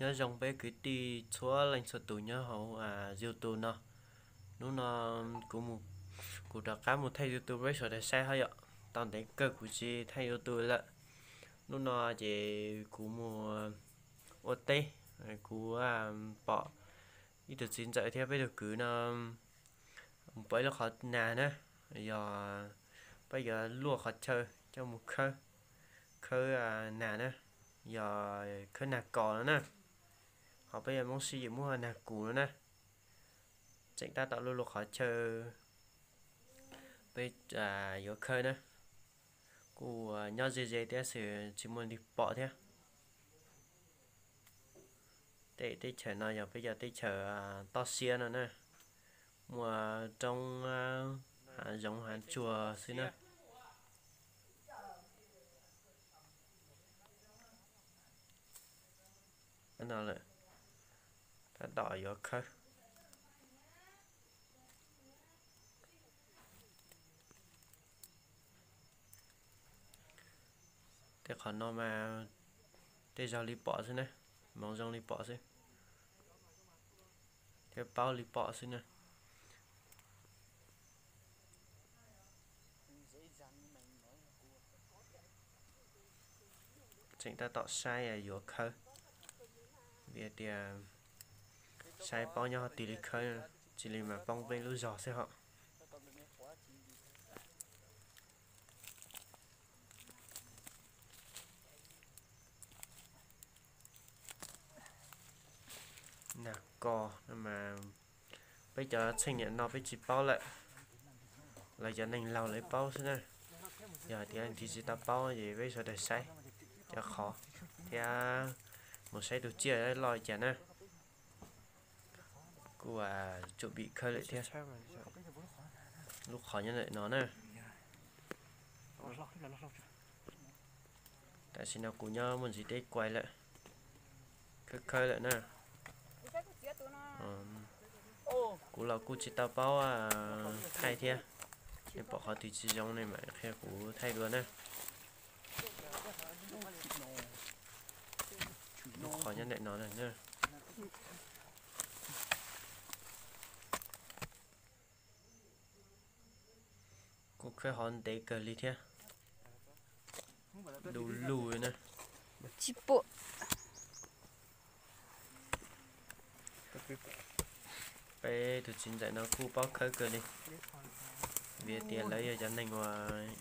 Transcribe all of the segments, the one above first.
Nyob zoo peb kwv tij txhua leej txhua tus nyob hauv YouTube no. Hnub no kuv mus, kuv rov qab mus thaij YouTube peb sawv daws saib hab yom. Tau ntev kawg kuv tsis thaij YouTube lawm. Hnub no ces kuv mus ua teb, kuv pom ib tug txiv ntxawm thiab peb tug kwv no mus pom ib lub qhov nag na, yog peb yuav luaj qhov chaw coj mus khawb, khawb nag na, yog khawb nag kos no na. Ho peb yuav Hmoob sib yim muab nag kus no na. Tseem tab tom luaj luaj qhov chaw peb yuav khawb na. Kuj nyob ze ze thiab xwb tsis muaj li pom thiab. Tej teb chaws no yog peb cov teb chaws toj siab no na, muaj roob, hav zoov hav tsuag xwb na. No lawm, tab tom yuav khawb. Tej qhov no mas tej zaug li pom xwb na, hmoov zoo li pom xwb, thiab paub li pom xwb na. Tseem tab tom saib yuav khawb, vim tias saib paub nyob qhov twg li khawb, tsis li mas poob peb lub zog xwb hos. Nag kos no mas peb cov txheej niam no peb tsis paub lawm, lawv cov neeg laus lawv paub xwb na. Yog hais tias leej twg tsis tau paub ces peb sawv daws saib cov qhov thiab mus saib tus tsiaj loj li cas na. Kuj tsuam vim khawb lawm thiab. Lub qhov nyob ntawm no na. Tam sim no kuv nyob muaj ntsis teb kuav lawm, khawb khawb lawm na. Kuv los kuj tsis tau paub thaij thiab, nej pom qhov twg tsis zoo nej mam qhia kuv thaij dua na. Lub qhov nyob ntawm no na. Kuj khawb hov ntev kawg li thiab, du lug na. Tsis pom. Peb tus txiv ntxawm no kuj paub khawb kawg li, vim tias lawv yog cov neeg uas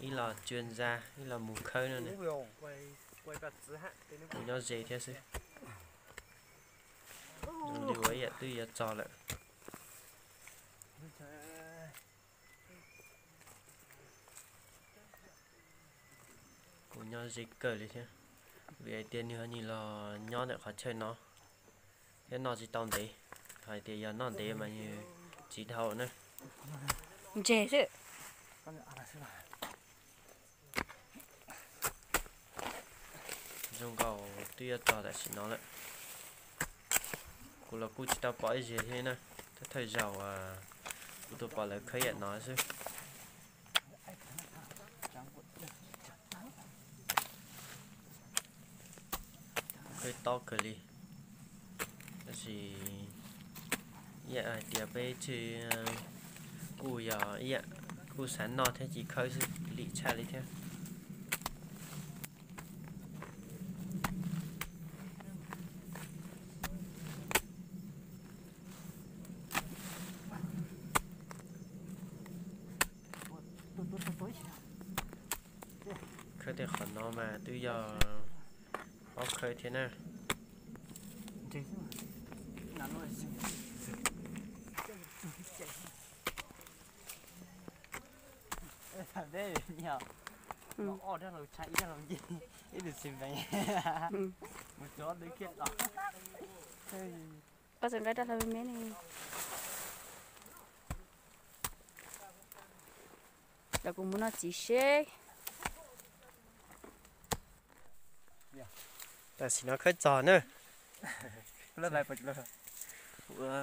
ib los tswv ntxa ib los mus khawb no ne. Kuj nyob ze thiab xwb. Zoo li uas ib yam twb yuav txog lawm. Kuj nyob ze kawg li thiab, vim hais tias nws ho nyuag los nyob ntawm qhov chaw no thiab noj tsis tau ntev. Hais tias yog noj ntev mas nws tsis dhau na. Ntseg xwb. Zoo nkaus twb yuav txog tam sim no lawm. Kuv los kuj tsis tau pom ib zaug thiab na, thawj thawj zaug kuv tuaj pom lawv khawb yam no xwb. Khawb tob kawg li, tab sis ib yam hais tias peb tsis, kuj yog ib yam, kuj xav noj thiab cia khawb xwb lim tshaj li thiab. Khawb tej qhov no mas twb yog paub khawb thiab na. Koj txawm nqa rau hla me me ne. Los kuv mus noj txiv seb. Tam sim no khawb txog na. Ua,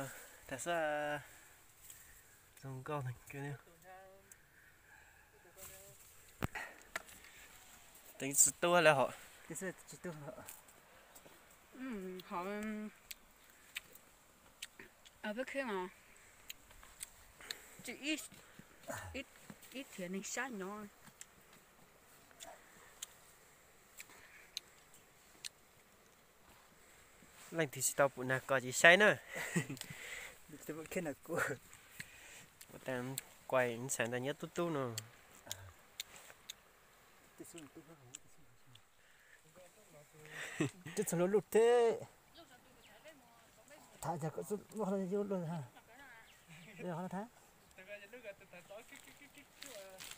tas xwb. Zoo nkauj heev. Teev tsis tuaj lawm hos. Hov, peb khib no tsis ib thiav neeg sab nyob. Leej twg tsis tau pum nag kos ces saib na. Kuv tab kuaim ntxhais ntawd nyob tub tub no. Twb txog lub lub teb. Tham cas kom lub qhov no luag ha.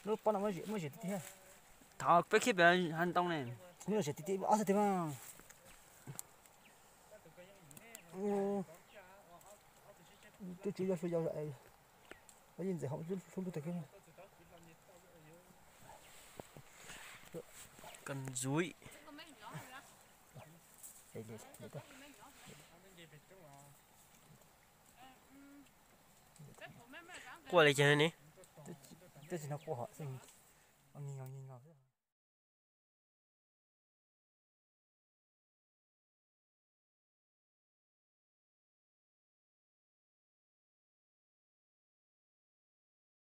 Lub pob no muaj zem tiag tiag. Thov peb khib pem ha ntoo ne. Muaj zem tiag tiag ob txhais tes mas. Twb tsis yog hlua yau, yeej ntxim hauv lub tag kib. Koj ntxuiv. Quaj li cas ne? Twb tsis hnov quaj hos, ngi ngi ngi ngi.